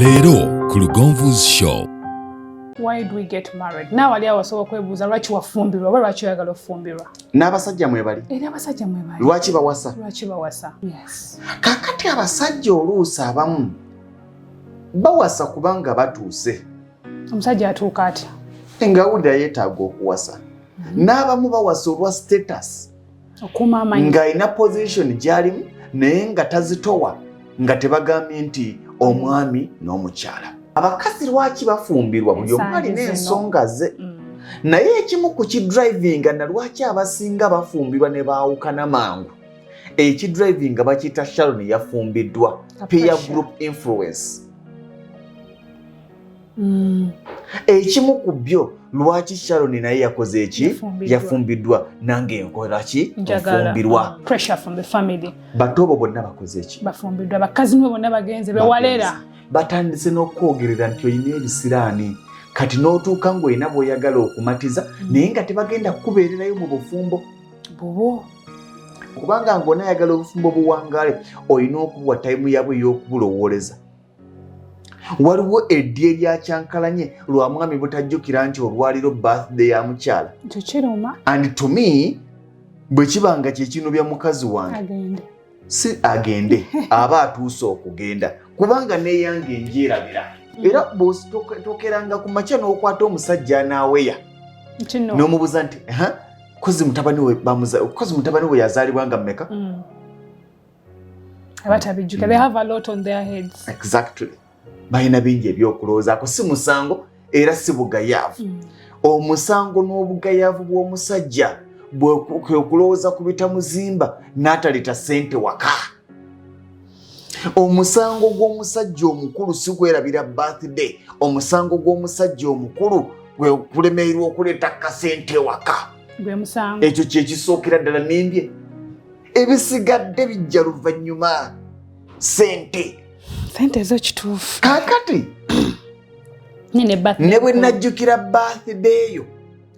Leero ku Lugonvu's Show. Why do we get married? Naawe ali awo osobola okwebuuza lwaki wafumbirwa oba lwaki oyagala okufumbirwa. N'abasajja mwebali. Era abasajja mwebali. Lwaki bawasa? Lwaki bawasa? Yes. Kaakati abasajja oluusi abamu bawasa kubanga batuuse. Omusajja atuuka atya? Ng'awulira yeetaaga okuwasa. N'abamu bawasa olwa status. Okuuma amannya. Ng'alina position gy'alimu naye nga tazitowa, nga tebagambye nti omwami n'omukyala. Abakazi lwaki bafumbirwa? Buli omu Ensangi alina zino. ensonga ze. Naye ekimu ku kidrivinga na lwaki abasinga bafumbirwa ne baawukana mangu, ekidrivinga bakiyita Sharon yafumbiddwa, A peer pressure. group influence. Ekimu ku byo lwaki Sharon naye yakoze eki? Yafumbiddwa. Yafumbiddwa, nange nkola ki? Njagala. Nfumbirwa. Pressure from the family. Bato bo bonna bakoze eki? Bafumbiddwa. Bakazi nibo bonna bagenze bewalera. Batandise n'okwogerera nti olina ebisiraani, kati n'otuuka ng'olina bw'oyagala okumatiza, naye nga tebagenda kukubeererayo mu bufumbo. Bubo. Kubanga ng'onaayagala obufumbo buwangaale, olina okubuwa time yaabwe ey'okubulowooleza. Waliwo eddi eryakyankalanye lwa mwami butajjukira nti olwaliro birthday ya mukyala. Ekyo kiruma. And to me, bwe kiba nga kye kinobya mukazi wange, Agende. si agende, aba atuuse okugenda, kubanga neyange ngyerabira. Era bw'otokeranga ku makya n'okwata omusajja anaaweya Kino. n'omubuuza nti, "Ha, kozi mutabani we bamuza, kozi mutabani we yazaalibwa nga mmeka?" Abatabijjuka. They have a lot on their heads. Exactly, balina bingi ebyokulowoozaako. Si musango era si bugayaavu. Omusango n'obugayaavu bw'omusajja kwe kulowooza ku bitamuzimba n'ataleta ssente waka. Omusango gw'omusajja omukulu si kwerabira birthday. Omusango gw'omusajja omukulu kwe kulemererwa okuleeta kasente waka. Gwe musango. Ekyo kyekisookera ddala. Nimbye, ebisigadde bijja luvannyuma. Sente. Sente ezo kituufu. Kaakati Nene birthday. ne bwe najjukira birthday yo,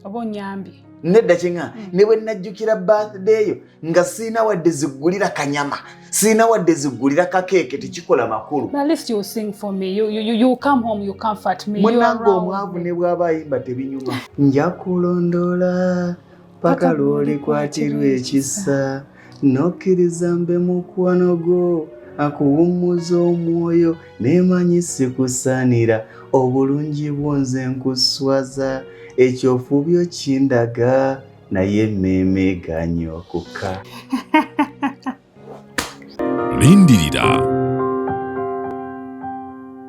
Oba onyambye. Nedda, kyeŋa ne bwe najjukira birthday yo nga siina wadde ziggulira kanyama, siina wadde ziggulira kakeeke, tekikola makulu. But at least you sing for me. You come home, you comfort me. You Munnange, around omwavu me. ne bw'aba ayimba tebinyuma. Nja kulondola paka lw'olikwatirwa ekisa, nokkiriza mbe mukwano gwo akuwummuza omwoyo, neemanyi sikusaanira obulungi bwo, nze nkuswaza, ekyofubyo kindaga, naye emmeeme ganyokuka. Lindirira.